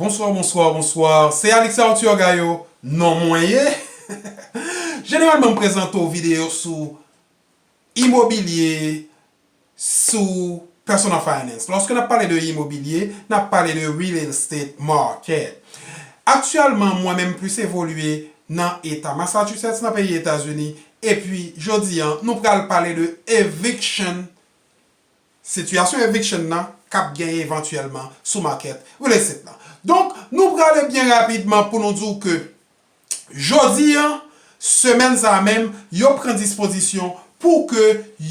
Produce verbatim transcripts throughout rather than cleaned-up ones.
Bonswa, bonswa, bonswa. Se Alex Arthur Gayo, non mwen ye. Jeneralman, m prezante w videyo sou imobilye, sou personal finance. Lòske n ap pale de imobilye, n ap pale de real estate market. Aktyèlman, mwen menm plis evolye nan eta Massachusetts, nan peyi Etazini, epi jodi a, nou pral pale de eviction, sitiyasyon eviction nan k ap genyen evantyèlman sou market real estate nan. Donk, nou prale byen rapidman pou nou di w ke jodi a, semèn sa a menm, yo pran dispozisyon pou ke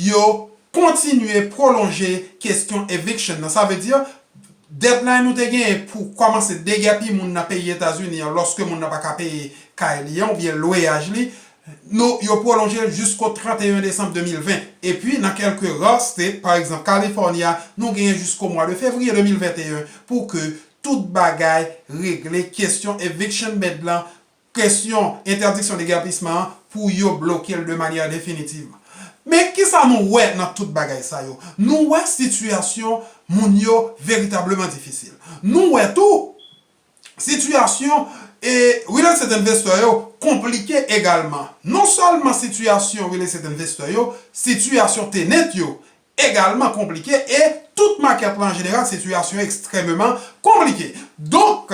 yo kontinye pwolonje kesyon eviction nan. Sa vle di, deadline nou te genyen pou kòmanse degèpi moun nan peyi Etazini an, lòske moun nan pa ka peye kay li an oubyen lweyaj li, nou, yo pwolonje l jisko trannteyen desanm de mil ven. Epi, nan kèlke ra state, pa egzanp, California, nou genyen jisko mwa de fevriye de mil venteyen pou ke tout bagay regle, kesyon eviction ban lan, kesyon entèdiksyon degèpisman an, pou yo bloke l de manyè definitiv. Men, kisa nou wè nan tout bagay sa yo? Nou wè sitiyasyon moun yo veritableman difisil. Nou wè tou, sitiyasyon, e, real estate investor yo konplike egalman. Non sèlman sitiyasyon real estate investor yo, sitiyasyon tenant yo egalman konplike, e tout market la an jeneral, sitiyasyon ekstrèmeman konplike. Donk,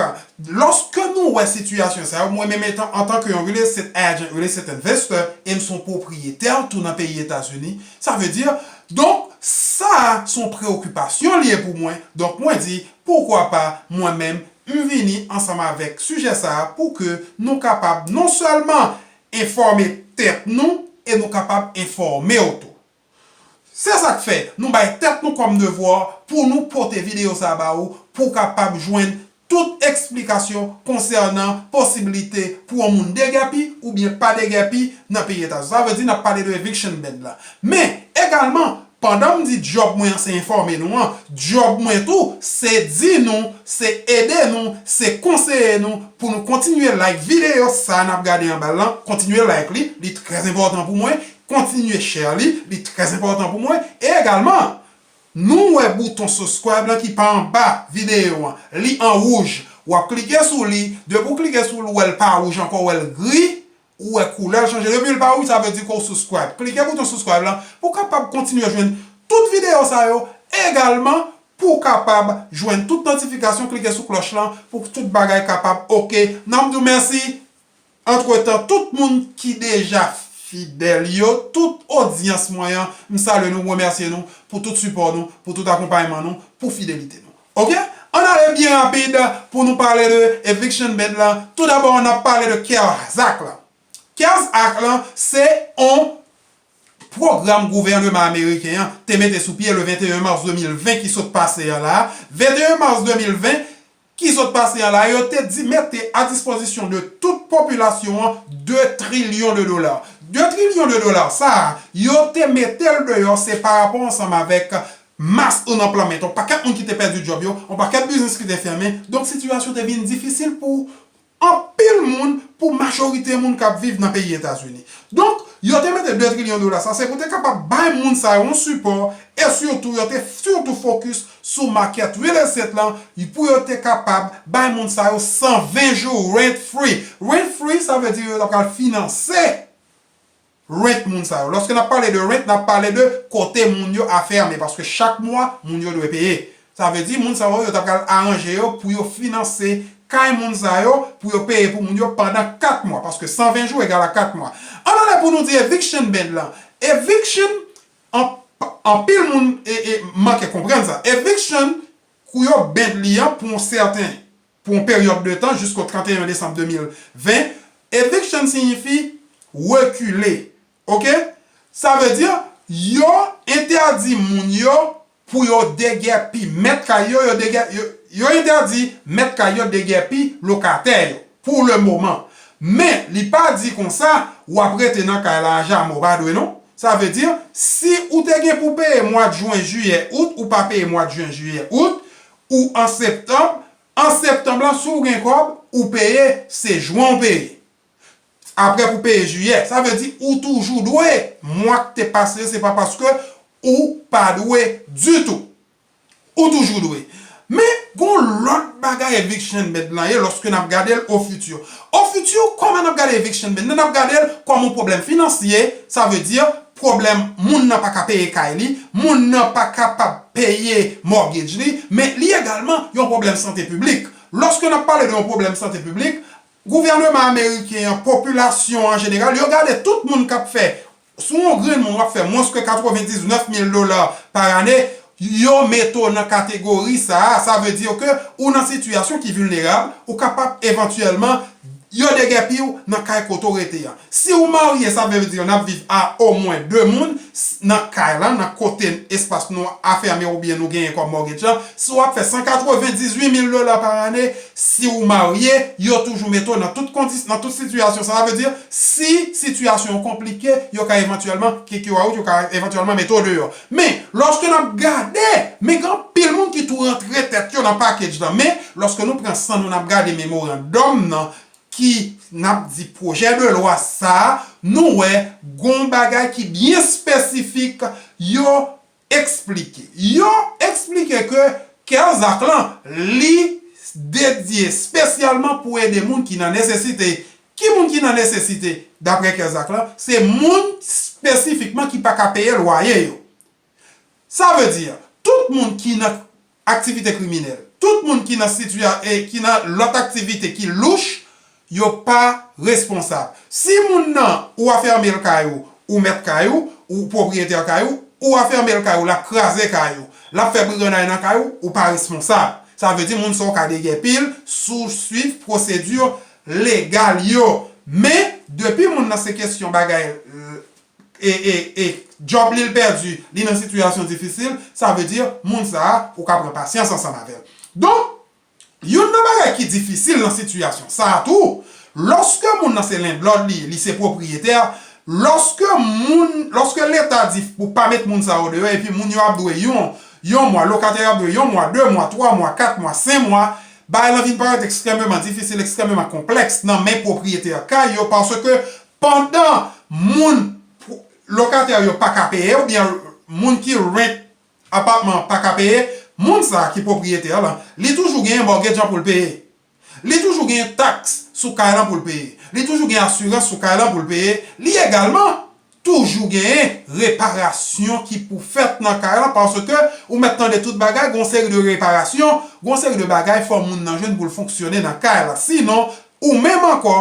lòske nou wè sitiyasyon sa yo, mwen menm etan, antanke yon real estate agent, real estate investor, e m se yon pwopriyetè tou nan peyi Etazini, sa vle di, donk, sa a se yon preyokipasyon li ye pou mwen. Donk, mwen di, poukwa pa mwen menm, m vini ansanm avèk sijè sa a pou ke nou kapab non sèlman enfòme tèt nou, e nou kapab enfòme w tou. Se sa k fè nou bay tèt nou kòm devwa pou nou pote videyo sa a ba ou, pou w kapab jwenn tout eksplikasyon konsènan posiblite pou yon moun degèpi oubyen pa degèpi nan peyi Etazini. Sa vle di n ap pale de eviction ban lan. Men, egalman, pandan m di djòb mwen an se enfòme nou an, djòb mwen tou se di nou, se ede nou, se konseye nou pou nou kontinye like videyo sa a n ap gade anba l lan, kontinye like li, li trè enpòtan pou mwen, kontinye share li, li trè enpòtan pou mwen, e egalman, nou wè bouton subscribe lan ki pa anba videyo an, li an wouj, w ap klike sou li, depi w klike sou li, w wè l pa wouj ankò, w wè l gri, ou wè koulè l chanje, depi l pa wouj, sa vle di ke w subscribe. Klike bouton subscribe lan pou w kapab kontinye jwenn tout videyo sa yo, egalman pou w kapab jwenn tout notifikasyon, klike sou klòch lan pou tout bagay kapab oke. N ap di w mèsi. Antretan, tout moun ki deja fidèl yo, tout odyans mwen an, m salye nou, m remèsye nou pou tout sipò nou, pou tout akonpayman nou, pou fidelite nou. Oke? Ann ale byen rapid pou nou pale de eviction ban lan. Toudabò, n ap pale de CARES Act lan. CARES Act lan, se on pwogram gouvèneman ameriken an te mete sou pye le venteyen mas de mil ven ki sot pase an la. Venteyen mas de mil ven ki sot pase an la, yo te di mete a dispozisyon de tout popilasyon an de trilyon de dola. De trilyon de dola sa a, yo te mete l deyò, se pa rapò ansanm avèk mass unemployment, yon pakèt moun ki te pèdi djòb yo, yon pakèt biznis ki te fèmen. Donk, sitiyasyon te vin difisil pou anpil moun, pou majorite moun k ap viv nan peyi Etazini. Donk, yo te mete de trilyon dola sa, se pou te kapab bay moun sa yo yon sipò, e sitou, yo te sitou fokis sou market real estate lan, pou yo te kapab bay moun sa yo san ven jou rent free. Rent free, sa vle di yo t ap pral finanse rent moun sa yo. Lòske n ap pale de rent, n ap pale de kote moun yo afèmen, paske chak mwa, moun yo dwe peye. Sa vle di, moun sa yo, yo t ap pral aranje yo pou yo finanse kay moun sa yo, pou yo peye pou moun yo pandan kat mwa, paske san ven jou egal a kat mwa. Ann ale pou nou di eviction ban lan. Eviction, an, anpil moun e, e, manke konprann sa. Eviction, kou yo ban li an pou yon sèten, pou yon peryòd de tan, jisko trannteyen desanm de mil ven, eviction siyifi rekile. Oke? Sa vle di, yo entèdi moun yo pou yo degèpi mèt kay yo, yo degè-, yo, yo entèdi mèt kay yo degèpi lokatè yo, pou le moman. Men, li pa di konsa, w ap rete nan kay la a jamè, w pa dwe non. Sa vle di, si ou te gen pou peye mwa jen, jiyè, out, ou pa peye mwa jen, jiyè, out, ou an septanm, an septanm lan, si w gen kòb, ou peye, se jen w peye. Apre pou peye jiyè. Sa vle di, ou toujou dwe. Mwa k te pase, se pa paske ou pa dwe ditou. Ou toujou dwe. Men, gon lòt bagay eviction ban lan ye lòske n ap gade l o fiti. O fiti, kòman n ap gade eviction ban lan? N ap gade l kòm yon pwoblèm finansye, sa vle di pwoblèm moun nan pa ka peye kay li, moun nan pa kapab peye mortgage li, men li egalman yon pwoblèm sante piblik. Lòske n ap pale de yon pwoblèm sante piblik, gouvènman ameriken an, popilasyon an jeneral, yo gade tout moun k ap fè, sou yon grenn moun w ap fè mwens ke katrevendiznèf mil dola pa ane, yo mete w nan kategori sa a. Sa vle di ke ou nan sitiyasyon ki vilnerab, ou kapab evantyèlman, yo degèpi w nan kay kote w rete an. Si w marye, sa vle di n ap viv a omwen de moun s- nan kay lan, nan kote espas nou afèmen oubyen nou genyen kòm mortgage lan. Si w ap fè san katrevendizuit mil dola pa ane, si w marye, yo toujou mete w nan tout kondi, nan tout sitiyasyon. Sa vle di, si sitiyasyon w konplike, yo ka evantyèlman kick you out, yo ka evantyèlman mete w deyò. Men, lòske n ap gade, men gen anpil moun ki tou rantre tèt yo nan package lan. Men, lòske nou pran san nou n ap gade memorandòm nan, ki n ap di pwojè de lwa sa a, nou wè gon bagay ki byen espesifik yo eksplike. Yo eksplike ke CARES Act lan, li dedye espesyalman pou ede moun ki nan nesesite. Ki moun ki nan nesesite, dapre CARES Act lan? Se moun espesifikman ki pa ka peye lwaye yo. Sa vle di, tout moun ki nan aktivite kriminèl, tout moun ki nan sitiya, e ki nan lòt aktivite ki louch, yo pa responsab. Si moun nan, ou afèmen l kay ou, ou mèt kay ou, ou pwopriyetè kay ou, ou afèmen l kay ou, l ap kraze kay ou, l ap fè brigannay nan kay ou, ou pa responsab. Sa vle di moun sa w ka degèpi l si w swiv pwosedi legal yo. Men, depi moun nan se kesyon bagay e, e, e djòb li l pèdi, li nan sitiyasyon difisil, sa vle di moun sa a, ou ka pran pasyans ansanm avè l. Donk, youn nan bagay ki difisil nan sitiyasyon sa a tou, lòske moun nan se landlord li ye, li se pwopriyetè, lòske moun, lòske leta di pou pa met moun sa yo deyò, epi moun yo ap dwe yon, yon mwa, lokatè yo ap dwe yon mwa, de mwa, twa mwa, kat mwa, senk mwa, bagay lan vin parèt ekstrèmeman difisil, ekstrèmeman konplèks nan men pwopriyetè kay yo, paske pandan moun, lokatè yo pa ka peye, oubyen moun ki rent apatman an pa ka peye, moun sa a ki pwopriyetè lan, li toujou genyen mortgage an pou l peye. Li toujou genyen taks sou kay lan pou l peye. Li toujou genyen asirans sou kay lan pou l peye. Li egalman toujou genyen reparasyon ki pou fèt nan kay lan, paske ou mèt tande tout bagay, gon seri de reparasyon, gon seri de bagay fò moun nan jwenn pou l fonksyone nan kay lan. Sinon, ou menm ankò,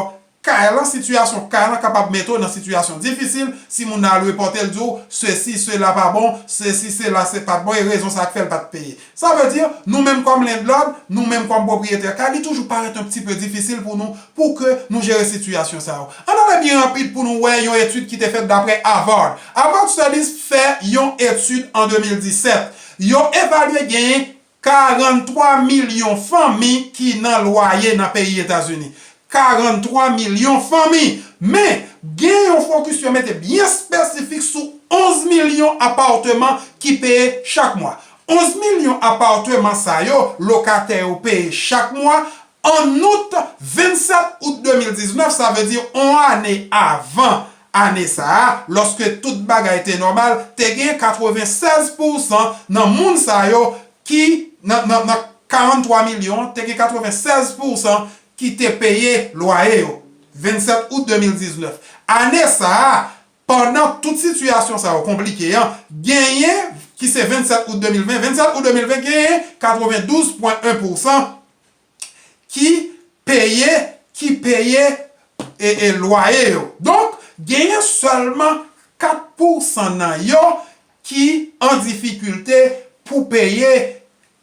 kay lan, sitiyasyon kay lan kapab mete w nan sitiyasyon difisil si moun nan al repòte l, di w sesi, sela pa bon, sesi, sela, se pa t bon, e rezon sa k fè l pa t peye. Sa vle di, nou menm kòm landlord, nou menm kòm pwopriyetè kay, li toujou parèt yon ti pe difisil pou nou, pou ke nou jere sitiyasyon sa yo. Ann ale byen rapid pou nou wè yon etid ki te fèt dapre Harvard. Harvard Studies fè yon etid an de mil disèt. Yo evalye genyen karannntwa milyon fanmi ki nan lwaye nan peyi Etazini. Karannntwa milyon fanmi. Men, gen yon fokis yo mete byen espesifik sou onz milyon apatman ki peye chak mwa. Onz milyon apatman sa yo, lokatè yo peye chak mwa. An out, vennsèt out de mil diznèf, sa vle di yon ane avan ane sa a, lòske tout bagay te nòmal, te gen katrevensèz pousan nan moun sa yo ki, nan, nan, nan karannntwa milyon, te gen katrevensèz pousan ki te peye lwaye yo. Vennsèt out de mil diznèf. Ane sa a, pandan tout sitiyasyon sa yo konplike an, genyen, ki se vennsèt out de mil ven, vennsèt out de mil ven, genyen katrevendouz pwen en pousan ki peye, ki peye, e, e, lwaye yo. Donk, genyen sèlman kat pousan nan yo ki an difikilte pou peye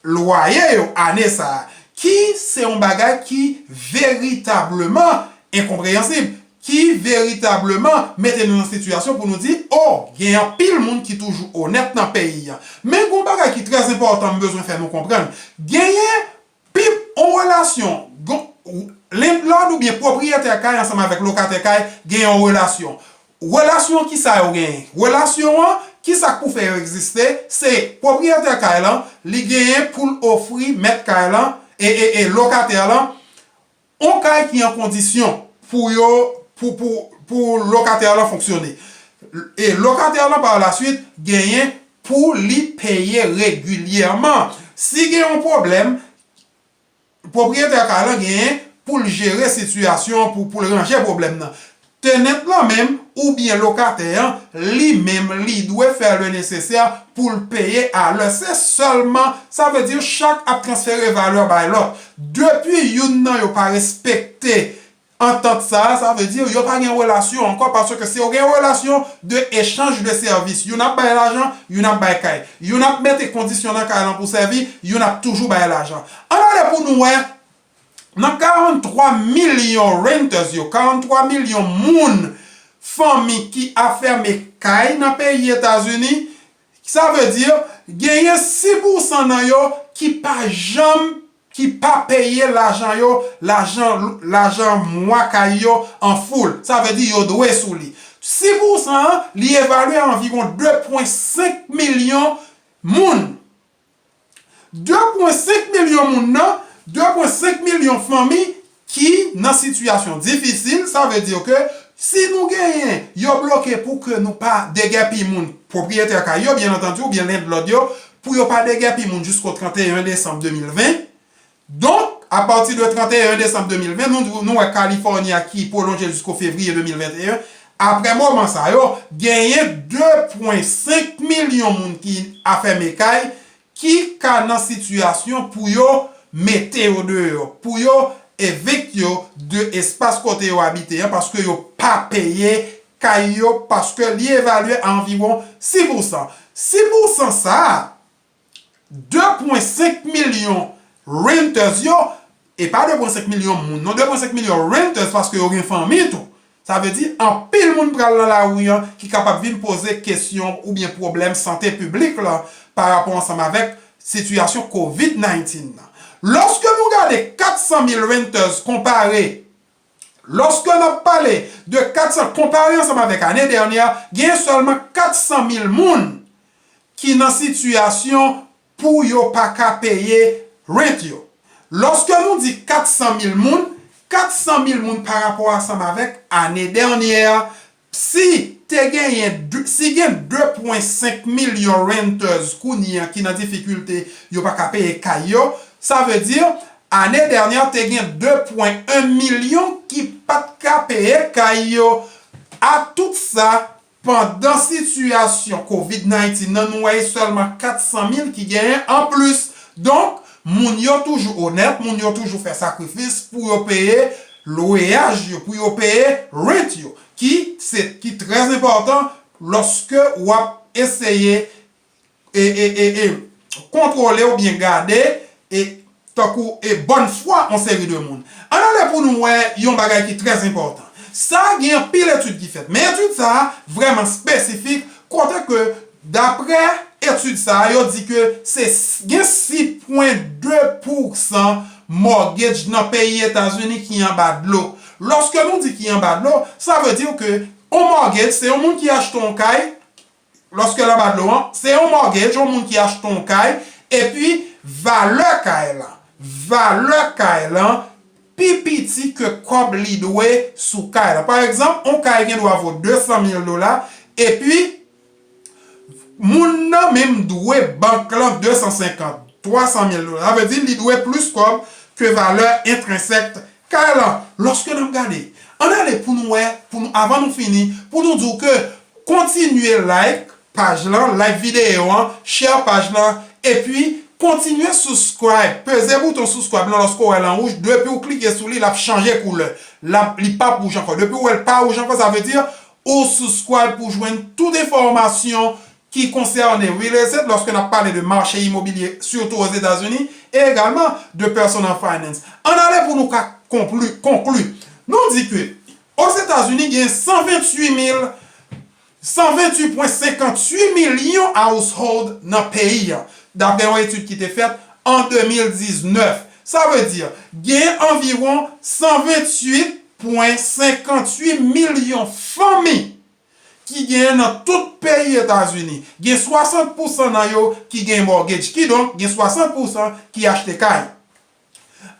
lwaye yo ane sa a, ki se yon bagay ki veritableman enkonpreyansib, ki veritableman mete nou nan sitiyasyon pou nou di, o, gen anpil moun ki toujou onèt nan peyi a. Men gon bagay ki trè enpòtan m bezwen fè nou konprann. Genyen pi, yon relasyon, gon, landlord oubyen pwopriyetè kay ansanm avèk lokatè kay gen yon relasyon. Relasyon ki sa yo genyen? Relasyon an, ki sa k pou fè yo egziste? Se pwopriyetè kay lan, li genyen pou l ofri mèt kay lan e, e, e lokatè lan yon kay ki an kondisyon pou yo, pou, pou, pou lokatè lan fonksyone. E lokatè lan, pa la swit, genyen pou li peye regilyèman. Si gen yon pwoblèm, pwopriyetè kay lan genyen pou l jere sitiyasyon an, pou, pou l ranje pwoblèm nan. Tenant lan menm, oubyen lokatè an, li menm, li dwe fè le nesesè pou l peye alè. Se sèlman, sa vle di chak ap transfere valè bay lòt. Depi youn nan yo pa respekte antant sa a, sa vle di yo pa gen relasyon ankò, paske si yo gen relasyon de echanj de sèvis, youn ap bay lajan, youn ap bay kay, youn ap mete kondisyon nan kay lan pou sèvi, youn ap toujou bay lajan. Ann ale pou nou wè, nan karant twa milyon renters yo, karant twa milyon moun, fanmi ki afèmen kay nan peyi Etazini, sa vle di genyen sis pousan nan yo ki pa janm, ki pa peye lajan yo, lajan, lajan mwa kay yo an foul. Sa vle di yo dwe sou li. Sis pousan an, li evalye a anviwon de pwen senk milyon moun. De pwen senk milyon moun nan, de pwen senk milyon fanmi ki nan sitiyasyon difisil, sa vle di ke si nou genyen yo bloke pou ke nou pa degèpi moun, pwopriyetè kay yo, byen antandi, oubyen landlord yo, pou yo pa degèpi moun jisko trannteyen desanm de mil ven. Donk, apati de trannteyen desanm de mil ven, nou, nou wè Kalifòni a ki pwolonje jisko fevriye de mil venteyen. Apre moman sa yo, genyen de pwen senk milyon moun ki afèmen kay, ki ka nan sitiyasyon pou yo mete yo deyò, pou yo evikt yo de espas kote yo abite an, paske yo pa peye kay yo, paske li evalye a anviwon sis pousan. Sis pousan sa a, de pwen senk milyon renters yo, e pa de pwen senk milyon moun, non, de pwen senk milyon renters, paske yo gen fanmi tou. Sa vle di, anpil moun pral nan lari an ki kapab vin poze kesyon oubyen pwoblèm sante piblik la pa rapò ansanm avèk sitiyasyon kovid diznèf nan. Lòske nou gade kat san mil renters konpare, lòske n ap pale de kat san konpare ansanm avèk ane dènyè, gen sèlman kat san mil moun ki nan sitiyasyon pou yo pa ka peye rent yo. Lòske nou di kat san mil moun, kat san mil moun pa rapò ansanm avèk ane dènyè, si te genyen, si gen de pwen senk milyon renters kounye a ki nan difikilte, yo pa ka peye kay yo, sa vle di, ane dènyè te gen de pwen en milyon ki pa t ka peye kay yo. A tout sa, pandan sitiyasyon kovid diznèf nan, nou wè e sèlman kat san mil ki genyen anplis. Donk, moun yo toujou onèt, moun yo toujou fè sakrifis pou yo peye lweyaj yo, pou yo peye rent yo, ki se, ki trè enpòtan lòske w ap eseye e, e, e, e, kontwole oubyen gade e tankou e bòn fwa yon seri de moun. Ann ale pou nou wè yon bagay ki trè enpòtan. Sa gen anpil etid ki fèt, men etid sa a vrèman espesifik, kote ke dapre etid sa a, yo di ke se s- gen sis pwen de pousan mortgage nan peyi Etazini ki anba dlo. Lòske nou di ki anba dlo, sa vle di ke yon mortgage se yon moun ki achte yon kay, lòske l anba dlo an, se yon mortgage, yon moun ki achte yon kay, epi valè kay lan, valè kay lan pi piti ke kòb li dwe sou kay lan. Pa egzanp, yon kay gen dwa vo de san mil dola, epi moun nan menm dwe bank lan de san senkant, twa san mil dola. Sa vle di li dwe plis kòb ke valè entrensèk kay lan. Lòske n ap gade, ann ale pou nou wè, pou nou, avan nou fini, pou nou di w ke kontinye like paj lan, like videyo an, share paj lan, epi kontinye subscribe. Peze bouton subscribe lan lòske w wè l an wouj. Depi w klike sou li, l ap chanje koulè. L ap, li p ap wouj ankò. Depi w wè l pa wouj ankò, sa vle di ou subscribe pou jwenn tout enfòmasyon ki konsène real estate lòske n ap pale de mache imobilye, sitou Ozetazini, e egalman de personal finance. Ann ale pou nou ka konkli, konkli. Nou di ke Ozetazini gen san venntuit mil, san venntuit pwen senkantuit milyon household nan peyi a, dapre yon etid ki te fèt an de mil diznèf. Sa vle di, gen anviwon san venntuit pwen senkantuit milyon fanmi ki genyen nan tout peyi Etazini. Gen swasant pousan nan yo ki gen mortgage, kidonk gen swasant pousan ki achte kay.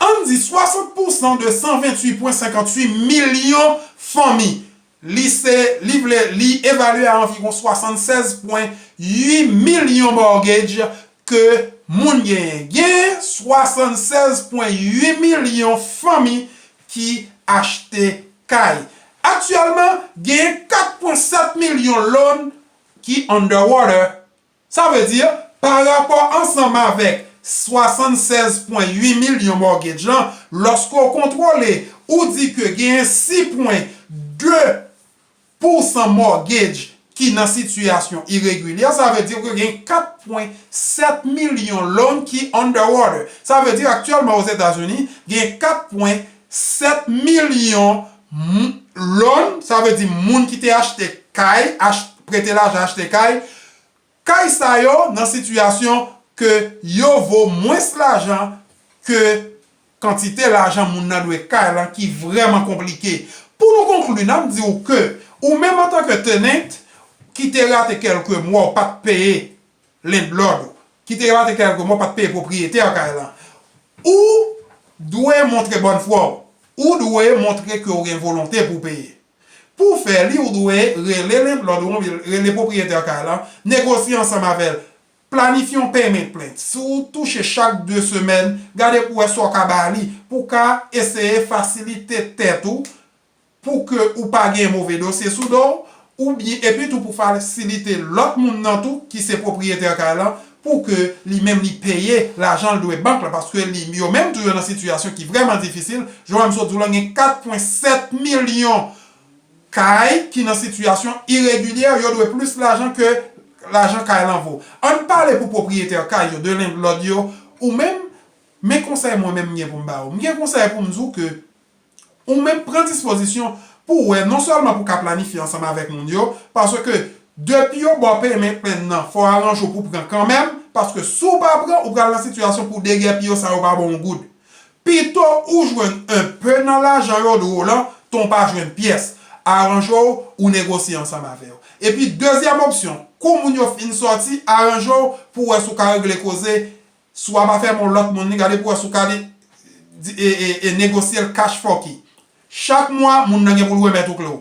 Ann di swasant pousan de san venntuit pwen senkantuit milyon fanmi. Li se, li vle, li evalye a anviwon swasannsèz pwen uit milyon mortgage ke moun genyen. Genyen swasannsèz pwen uit milyon fanmi ki achte kay. Aktyèlman, genyen kat pwen sèt milyon loan ki underwater. Sa vle di, pa rapò ansanm avèk swasannsèz pwen uit milyon mortgage lan, lòske w kontwole, ou di ke genyen sis pwen de pousan mortgage ki nan sitiyasyon iregilyè, sa vle di ke gen kat pwen sèt milyon loan ki underwater. Sa vle di aktyèlman Ozetazini, gen kat pwen sèt milyon m- loan, sa vle di moun ki te achte kay, ach- prete lajan achte kay, kay sa yo nan sitiyasyon ke yo vo mwens lajan ke kantite lajan moun nan dwe kay lan ki vrèman konplike. Pou nou konkli, n ap di w ke ou menm antanke tenant ki te rate kèlke mwa ou pa t peye landlord ou, ki te rate kèlke mwa ou pa t peye pwopriyetè kay lan, ou dwe montre bòn fwa w. Ou dwe montre ke w gen volonte pou w peye. Pou w fè li, ou dwe rele landlord ou, rele pwopriyetè kay lan, negosye ansanm avè l. Planifye yon payment plan. Si w touche chak de semèn, gade pou w wè sa w ka ba li, pou w ka eseye fasilite tèt ou, pou ke ou pa gen move dosye sou do w, oubyen, epi tou pou fasilite lòt moun nan tou, ki se pwopriyetè kay lan, pou ke li menm li peye lajan l dwe bank lan, paske li, yo menm tou yo nan sitiyasyon ki vrèman difisil. Jan m sot di w lan, gen kat pwen sèt milyon kay ki nan sitiyasyon iregilyè, yo dwe plis lajan ke lajan kay lan vo. Ann pale pou pwopriyetè kay yo, de landlord yo, ou menm, men konsèy mwen menm m gen pou m ba w. M gen konsèy pou m di w ke ou menm pran dispozisyon pou w wè, non sèlman pou w ka planifye ansanm avèk moun yo, paske depi yo ba w payment plan nan, fò w aranje w pou w pran kanmenm, paske si w pa pran, ou pral nan sitiyasyon pou w degèpi yo san yo pa ba w yon goud. Pito ou jwenn enpe nan lajan yo dwe w lan, tan w pa jwenn pyès. Aranje w, ou negosye ansanm avè yo. Epi dezyèm opsyon, kou moun yo fin sòti, aranje w pou w wè si w ka regle koze, si w pa fè yon lòt moun li, gade pou w wè si w ka li, di- e, e, e negosye l cash for key. Chak mwa, moun nan gen pou l remèt ou kle w.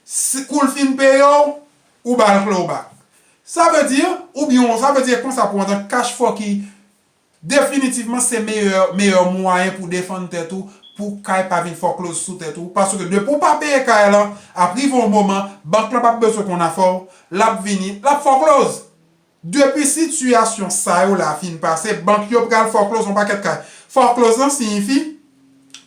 Si, kou l fin peye w, ou ba l kle w back. Sa vle di, oubyen, sa vle di konsa pou antan cash for key, definitivman, se meyè, meyè mwayen pou defann tèt ou, pou kay pa vin foreclose sou tèt ou. Paske depi w pa peye kay lan, ap rive yon moman, bank lan p ap bezwen konn afè w, l ap vini, l ap foreclose. Depi sitiyasyon sa yo la fin pase, bank yo pral foreclose yon pakèt kay. Foreclose lan siyifi,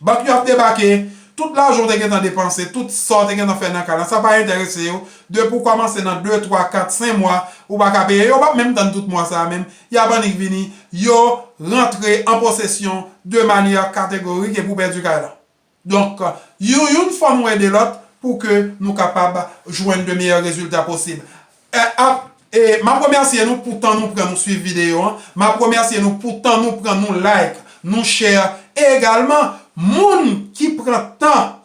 bank yo ap debake, tout lajan w te gentan depanse, tout sa w te gentan fè nan kay lan, sa pa enterese yo. Depi w kòmanse nan de, twa, kat, senk mwa, ou pa ka peye, yo p ap menm tann tout mwa sa a menm. Y ap annik vini, yo rantre an posesyon de manyè kategorik epi w pèdi kay lan. Donk, youn, youn fò nou ede lòt pou ke nou kapab jwenn de meyè rezilta posib. E, ap, e, m ap remèsye nou pou tan nou pran nou swiv videyo an. M ap remèsye nou pou tan nou pran nou like, nou share. E egalman, moun ki pran tan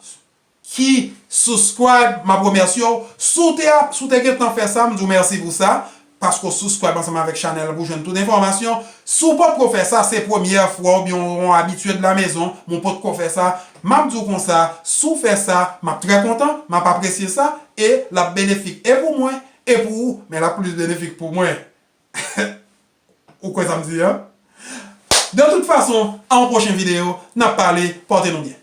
ki subscribe, m ap remèsye w. Si w te, si w te gentan fè sa, m di w mèsi pou sa, paske w subscribe ansanm avèk chanèl la pou jwenn tout enfòmasyon. Si w potko fè sa, se premyè fwa w, oubyen w yon abitye de la mezon, men w potko fè sa, m ap di w konsa, si w fè sa, m ap trè kontan, m ap apresye sa, e l ap benefik e pou mwen, e pou ou, men l ap plis benefik pou mwen. Ou kwè sa m di a? De tout fason, a yon pwochen videyo, n ap pale, pòte nou byen.